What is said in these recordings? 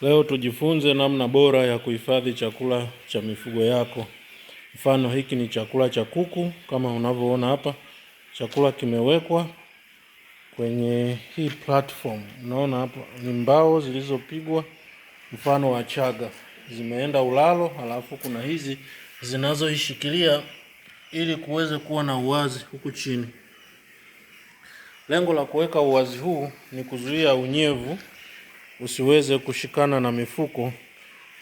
Leo tujifunze namna bora ya kuhifadhi chakula cha mifugo yako. Mfano, hiki ni chakula cha kuku kama unavyoona hapa. Chakula kimewekwa kwenye hii platform. Unaona hapo ni mbao zilizopigwa mfano wa chaga, zimeenda ulalo, halafu kuna hizi zinazoishikilia ili kuweze kuwa na uwazi huku chini. Lengo la kuweka uwazi huu ni kuzuia unyevu usiweze kushikana na mifuko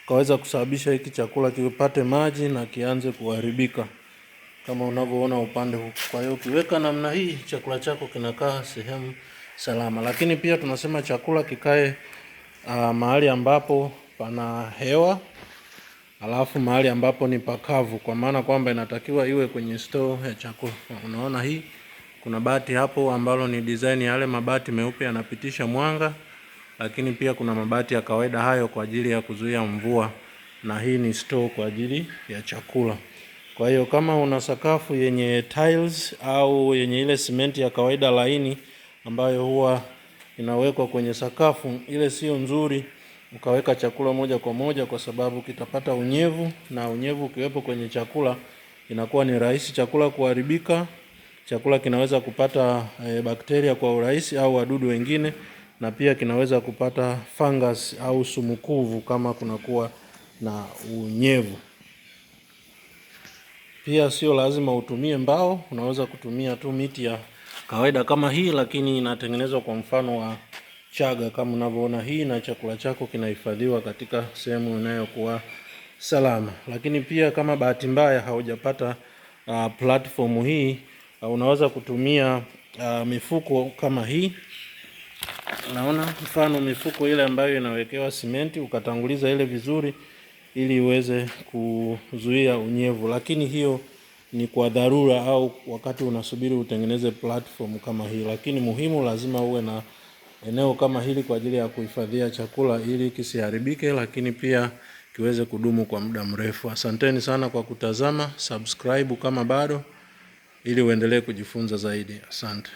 ukaweza kusababisha hiki chakula kipate maji na kianze kuharibika kama unavyoona upande huu. Kwa hiyo ukiweka namna hii chakula chako kinakaa sehemu salama, lakini pia tunasema chakula kikae mahali ambapo pana hewa, alafu mahali ambapo ni pakavu, kwa maana kwamba inatakiwa iwe kwenye store ya chakula. Unaona hii kuna bati hapo ambalo ni design yale mabati meupe yanapitisha mwanga, lakini pia kuna mabati ya kawaida hayo kwa ajili ya kuzuia mvua, na hii ni store kwa ajili ya chakula. Kwa hiyo kama una sakafu yenye tiles au yenye ile simenti ya kawaida laini ambayo huwa inawekwa kwenye sakafu, ile sio nzuri ukaweka chakula moja kwa moja, kwa sababu kitapata unyevu, na unyevu ukiwepo kwenye chakula inakuwa ni rahisi chakula kuharibika. Chakula kinaweza kupata bakteria kwa urahisi au wadudu wengine, na pia kinaweza kupata fungus au sumukuvu kama kunakuwa na unyevu. Pia sio lazima utumie mbao, unaweza kutumia tu miti ya kawaida kama hii, lakini inatengenezwa kwa mfano wa chaga kama unavyoona hii, na chakula chako kinahifadhiwa katika sehemu inayokuwa salama. Lakini pia kama bahati mbaya haujapata platform hii, unaweza kutumia mifuko kama hii. Naona mfano mifuko ile ambayo inawekewa simenti, ukatanguliza ile vizuri ili iweze kuzuia unyevu, lakini hiyo ni kwa dharura au wakati unasubiri utengeneze platform kama hii. Lakini muhimu, lazima uwe na eneo kama hili kwa ajili ya kuhifadhia chakula ili kisiharibike, lakini pia kiweze kudumu kwa muda mrefu. Asanteni sana kwa kutazama, subscribe kama bado, ili uendelee kujifunza zaidi. Asante.